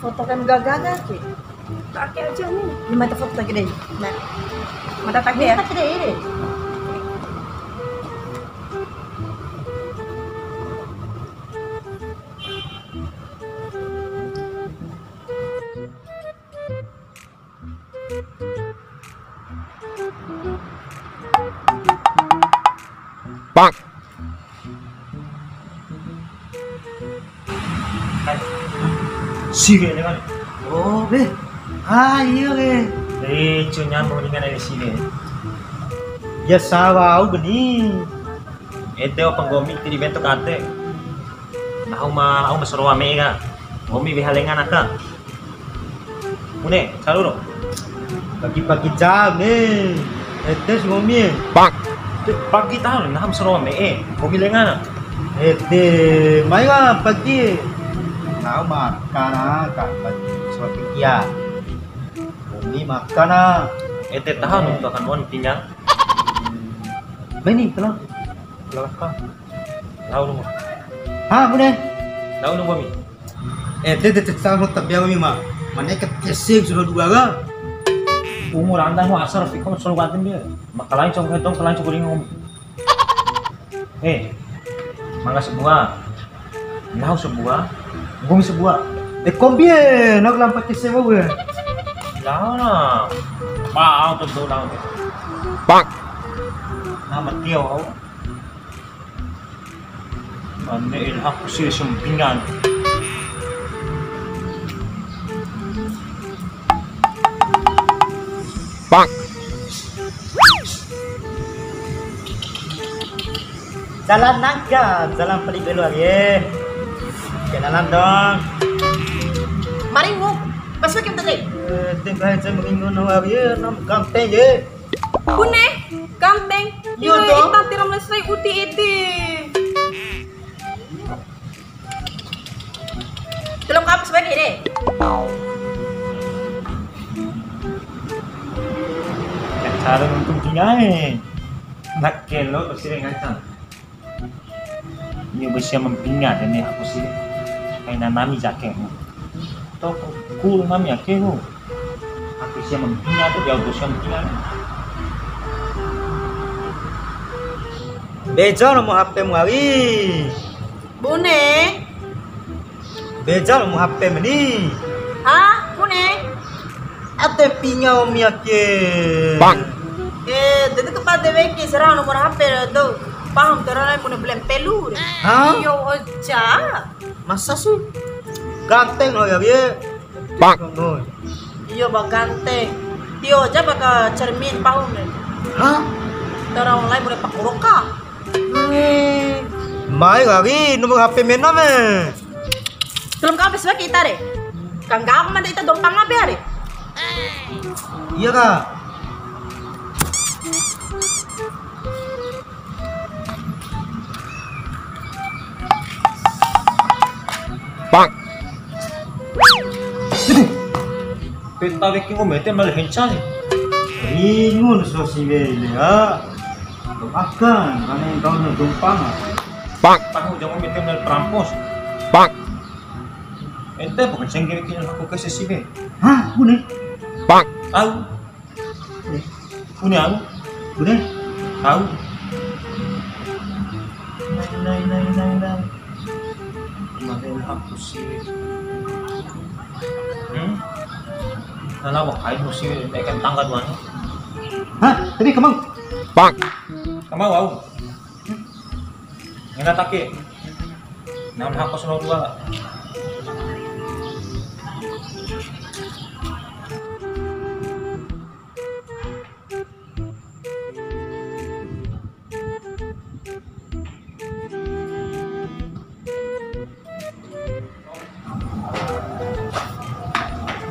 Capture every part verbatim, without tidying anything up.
Foto kan gaga-gaga sih. Tak aja nih. Lima foto lagi deh. Nah. Mata tak ya? Tak deh ini. Pak. Siwe ne kan. Oh, be. Ah, iya, be. Eh, cu nyambung dengan ada siwe. Ya, sawa au geni. Ede o penggomi tiri bentuk ate. Nahu ma, au ma sarowa me'e ka. Nggomi weha lenga naka. Bune, caru ro. Pagi-pagi jam ni. Ede si nggomi e. Pak. Pagi tahu, nahu ma sarowa me'e. Nggomi lenga na. Ede, mai wa pagi. Nahu ma kana, ka pagi. Soal pikia. Nggomi ma kana. Ede tahu nuntu akan mon pinggang. Mai ni, tenang. Belakang. Tahu nunggu. Ha, bune? Tahu nunggu mi. Eh, de, de, de, tahu tapi mi ma. Mana ke kesing sudah dua ga? Umur anda mau asar fikon selalu katen dia. Makalain cong hedong, kalain cong ringo. Eh, mangga sebuah. Nahu sebuah. Nggomi sebuah. Eh, kombi e, nahu lampa kese mau e. Lao na. Pak, au tu tu lao. Pak. Nama tio. Mane el aku sih sempingan. Pak. Jalan nangka, jalan paling belo ye. Kenalan dong. Maringu, pas weekend tadi. Eh, tinggal aja mengingu nawa ye, nam ganteng ye. Bune, ganteng. Iyo dong. Ita tiram lesrai uti iti. Tolong kamu sebagai deh. Cara untuk tinggal. Nak kelo pasti dengan sana. Ini besia mempinga dan ini aku sih. Kayak nanami jake. Toko kul nami ake ho. Aku sia mempinga tu dia tu sia mempinga. Bejo nomor H P mu awi. Bune. Bejo nomor H P meni. Ha, bune. Ate pinga omi ake. Bang. Eh, dede kepala dewe ke serang nomor H P tu. Paham terang bune belum pelu. Ha? Yo oja. Masa sih? Ganteng lo ya, Bie. Pak. Iyo, ba ganteng. Tio aja baka cermin pahun deh. Hah? Tara online boleh pakuroka. Eh, mai lagi nomor H P mena me. Belum kau besok kita deh. Kang gak mah ita dompang apa ya deh? Iya, Kak. Pak. Peta weki ngomete male henca ni. Ringun so siwe ile ya. Akan, kane kau na dumpang. Pak. Tahu jangan ngomete male perampos. Pak. Ente bukan sengge weki aku ke sesi be. Hah, bune? Pak. Tahu. Bune au? Bune? Au? Nai, nai, nai, nai, nai. Mane aku sih. Hmm? Nana wahai musi nekan tangga dua ni. Hah? Tadi kemang? Pak. Kemang au? Ngena take. Naon hak kosong dua lah.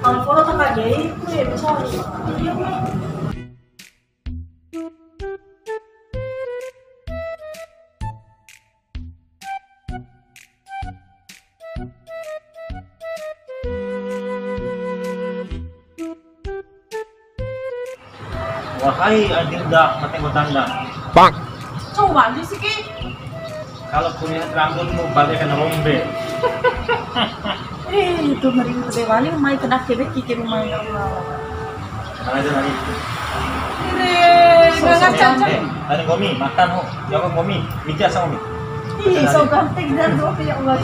Kalau foto tak ada itu ya bisa. Iya, Mas. Wahai adinda, mate gotanda. Pak. Coba aja sih, Ki. Kalau kuliah rambutmu bagaikan rombe. Eh, itu ngeri itu deh, wali mai kena kebek kiki rumah, ya Allah. Mana aja lagi? Ire, nggak ngaca aja. Eh, tadi komi makan ho. Ya, komi, miki asam komi. Ih, so ganteng dan tuh, ya Allah.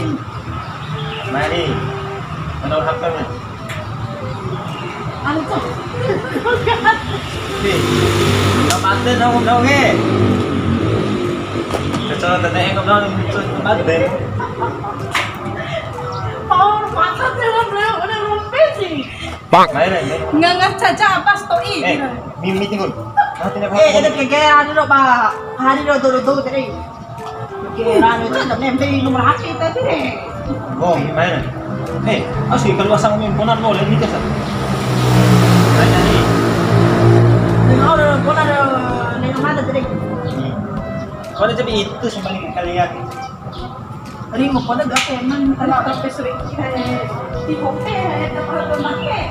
Mari. Mana H P mu? Anu tuh. Nih, nggak mati dong, dong, eh. Kecuali tadi yang ngobrol, itu tempat deh. Power mata tuh, udah, udah rompes sih. Bang. Mai re, mai re. Ngangar caca apa sto'i? Eh, mi-, meeting dulu. Nanti nih, eh, ini kegaya hari lo, Pak. Hari lo dulu, dulu tadi. Oke, rame itu ada nempel nomor H P tadi deh. Oh, gimana? Eh, asli kalau asal main bonan lo, lihat nih, Kak. Tanya nih. Dengar orang bonan, eh, dengan mata tadi. Hmm. Kalau jadi itu sebenarnya kalian. Ringu pala gak eman, kalau tapi sering, eh, di hotel, eh, tempat pemakai.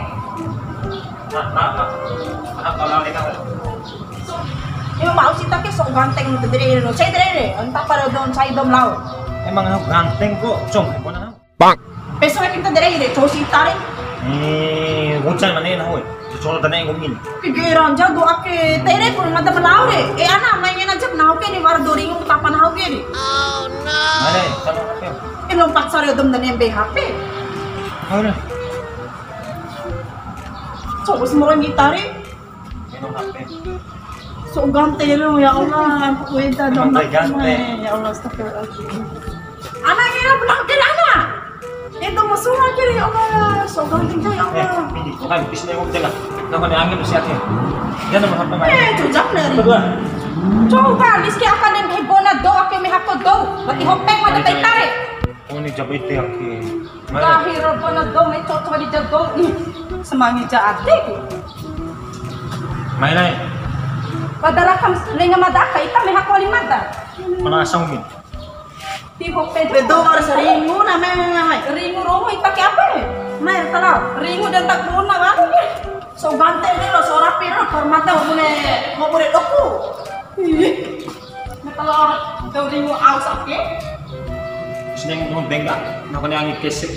Nah, nah, nah. Nah, kalau ini kan. So, ya mau sih, tapi sok ganteng gitu, dere, dere, saya dere, dere. Entah pada dom, saya dom lau. Emang aku ganteng kok, cong, kau nak? Bang. Peso kita dere, dere, cowok sih tarik. Eh, hujan mana, nah, woi. Cocok tadi yang ngomongin. Pikiran jago ake, tere pun mata menau re. Eh, ana, mainin aja menau ke ni, war doring, tapa nau ke ni. Mana, kalau apa? Eh, lompat sare dom dan yang B H P. Mana? Coba semua orang gitar, eh. Minum H P. Sok ganteng lu, ya Allah, ampun, weda dong. Emang ganteng. Ya Allah, astagfirullahaladzim. Anak ini benar, dia anak. Itu musuh akhir, ya Allah, sok ganteng, ya Allah. Eh, ini, bukan, di sini aku jaga. Nah, kau angin siap ya. Dia nomor H P mana? Eh, jujak dari. Kedua. Coba, Rizky akan yang heboh na do, aku yang hako do. Berarti hopeng mata tentare. Oh, ini jawab itu yang ki. Lahir pona dou, mai cocok di jadou. Ih, semangi ja ade ku. Mai nai. Pada rakam lenga mada aka ita meha kuali mada. Mana asam mi? Tiho pe. Bedo harus ringu namanya, mai. Ringu romo ita ke apa ya? Mai, kalau. Ringu dan tak guna baru ya. So ganteng ni lo, so rapi lo, hormata mau boleh, mau boleh doku. Ih. Nah, kalau orang tahu ringu aus apa? Seneng mau bengkak, makanya angin kesek.